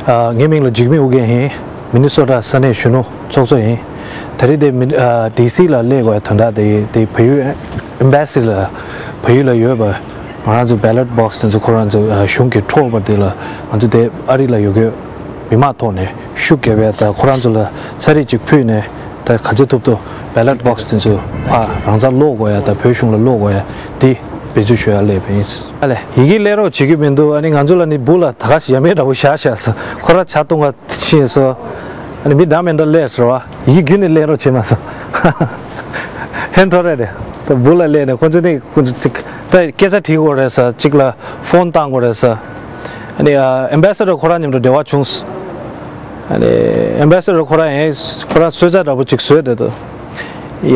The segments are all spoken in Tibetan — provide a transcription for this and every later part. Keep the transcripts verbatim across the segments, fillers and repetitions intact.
ཨ། ངའི་མིང་ལ་འཇིགས་མེད་ཨོ་རྒྱན་ཡིན། མི་ནི་སོ་ཊ་ས་གནས་གཞོན་ནུ་ཚོགས་གཙོ་ཡིན། ད་རེས་དེ་མི་ཨ། ཌི་སི་ལ་སླེབས་དགོས་ཡ་དོན་དག་དེ་དེ་བལ་ཡུལ་ཨེམ་བྷེ་སི་ལ་བལ་ཡུལ་ལ་ཡོད་པ་ང་རང་ཚོ་བེ་ལོཊ་བྷོག་སི་དེ་ཚོ་ཁོ་རང་ཚོ་ཨ། གཞུང་གིས་འཕྲོག་པ་དེ་ལ་ང་ཚོ་དེ་ཨ་རི་ལ་ཡོད་དགོས་མི་མང་ཐོག་ནས་ཤུགས་རྒྱབ་ཡ་ད་ཁོ་རང་ཚོ་ལ་ཚ་རིག་ཅིག་ཕུལ་ནས་ད་ག་ཚོད་ཐུབ་ཐུབ་བེ་ལོཊ་བྷོག་སི་དེ་ཚོ་ཕར་རང་ཚ་སློག་དགོས་ཡ་ད་བོད་གཞུང་ལ་སློག་དགོས་ཡ་དེ་འབད་བརྩོན་ཞུ་ཡ་སླེབས་པ་ཡིན། ཨ་ལས་ཡི་གེ་སླེབས་རོགས་བྱེད་ཀྱི་མི་འདུག་ཨ་ནི་ང་ཚོ་ལ་ནི་སྦུག་ལ་ད་ག་ཞིག་ཡ་མེད་འདྲ་པོ་བཞག་བཞག་སོ། ཁོ་ར་ཇ་བཏུང་ག་ཕྱིན་སོ། ཨ་ནི་མི་འདྲ་མི་འདྲ་སླེབས་སོ་བ། ཡི་གེ་བརྒྱུད་ནས་སླེབས་རོགས་བྱེད་མ་སོང་། ཧན་ཐོ་རེད་དེ། ད་སྦུག་ལ་སླེབས་ནས་ཁོ་ཚོ་ནི་ཁོ་ཚོ་ཅིག་ད་སྐད་ཆ་དྲིས་དགོས་རེད་ས། གཅིག་ལ་ཕོན་བཏང་དགོས་རེད་ས། ཨ་ནི་ཨ་ཨེམ་བྷེ་སེ་ཌར་ཁོ་རང་མཉམ་དུ་འབྲེལ་བ་བྱུང་སོ། ཨ་ནི་ཨེམ་བྷེ་སེ་ཌར་ཁོ་རང་ཡང་ཁོ་རང་གསོལ་ཇ་འདྲ་པོ་ཅིག་བཟོས་བསྡད་འདུག་ཡ་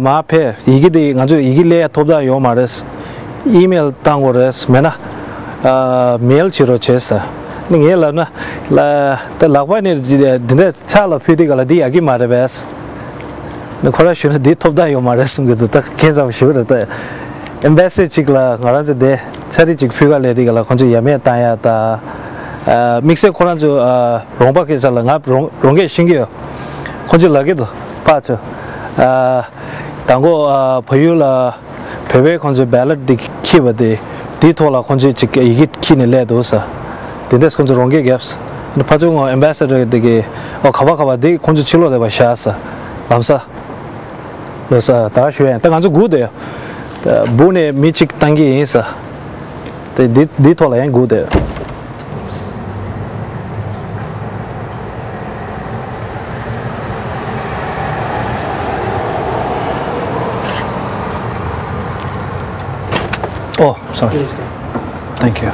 མ་ཕེབས། ཡི་གེ་འདི་ང་ཚོས་ཡི་གེ་སླེབས་ཡ་ཐོབ་ཐང་ཡོད་མ་རེད། ཨི་མེལ་བཏང་དགོས་རེད། མེད་ན་ཨ་མེལ་བྱེད་རོགས་བྱེད་ཟེར། ནི་ངས་ལབ་ན་ལ་ད་ལག་པ་ནས་འདི་འདྲ་ཕྱག་ལ་ཕུལ་དུས་ག་ལ་འདི་ཡག་གི་མ་རེད་པས། ནི་ཁོ་ར་ཞུ་ན་འདི་ཐོབ་ཐང་ཡོད་མ་རེད་གསུང་གི་འདུག་ད་ཁྱེད་ཚོ་ཞུ་རེད་ད། ཨེམ་བྷེ་སི་ཅིག་ལ་ང་རང་ཚོ་དེ་ཚ་རིག་ཅིག་ཕུལ་ག་སླེབས་དུས་ག་ལ་ཁོང་ཚོས་ཡ་མེད་བཏང་ཡ་ད། ཨ་དམིགས་བསལ་ཁོ་རང་ཚོ་ཨ་རོང་པ་སྐད་ཆ་ལ་ང་རོང་རོང་སྐད་ཤེས་ཀྱི་ཡོད། ཁོང་ཚོས་ལབ་ཀྱི་འདུག་ཕར་ཚུར། ཨ་དང་པོ་ཨ་བལ་ཡུལ་ལ་བོད་པའི་ཁོང་ཚོས་བེ་ལོཊ་འདི་འཁྱེར་བ་དེ་དེའི་ཐོག་ལ་ཁོང་ཚོས་ཅིག་ཡི་གེ་འཁྱེར་ནས་སླེབས་འདུག་ས། དེ་འདྲས་ཁོང་ཚོས་རོང་སྐད་བརྒྱབ་ས། ཨ་ནི་ཕར་ཚུར་ངོ་ཨེམ་བྷེ་སེ་ཌར་དེ་གི་ཨོ་ག་པ་ག་པ་དེ་ཁོང་ཚོ་ཕྱི་ལོགས་དེ་བ་བཞག་ས། ལམ་ས། ལོ་ས་ད་ཞུ་ཡ་ད་ང་ཚོ་སྒུག་བསྡད་ཡོད། ད་སྦུག་ནས་མི་གཅིག་བཏང་གི་ཡིན་ས། དེ་འདི་འདི་ཐོག་ལ་ཡང་སྒུག་བསྡད་ཡོད། Oh, sorry. Thank you.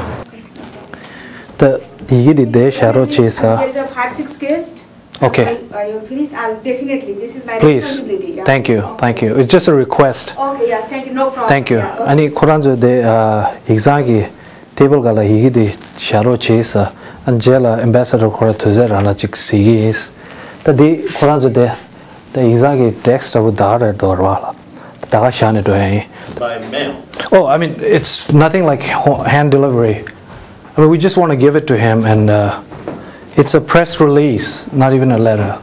ད་ཡི་གེ་འདི་འདིར་བཞག་རོགས་བྱེད་ས། There is a five, six guests. Okay. When, uh, you're finished, I'll definitely, this is my Please. Responsibility. Yeah. Thank you. Thank you. It's just a request. Okay, yes, thank you. No problem. Thank you. Yeah, okay. ཨ་ནི་ཁོ་རང་ཚོ་དེ་ཨ་ཡིག་ཚང་གི་ཊེ་བལ་སྒང་ལ་ཡི་གེ་དེ་བཞག་རོགས་བྱེད་ས། ཨ་ནི་རྗེས་ལ་ཨེམ་བྷེ་སེ་ཌར་ཁོ་རང་དུས་ཚོད་རག་ན་ཅིག་གཟིགས་ཀྱི་ཡིན། ད་དེ་ཁོ་རང་ཚོ་དེ་ད་ཡིག་ཚང་གི་ཌེ་སི་ཀི་འདྲ་པོ་ད་རེད་འདུག་ར་བ་ལ། ད་ག་བཞག་ནས་འགྲོ་ཡ་ཡིན། By mail. Oh, I mean, it's nothing like ho- hand delivery. I mean, we just want to give it to him, and uh, it's a press release, not even a letter.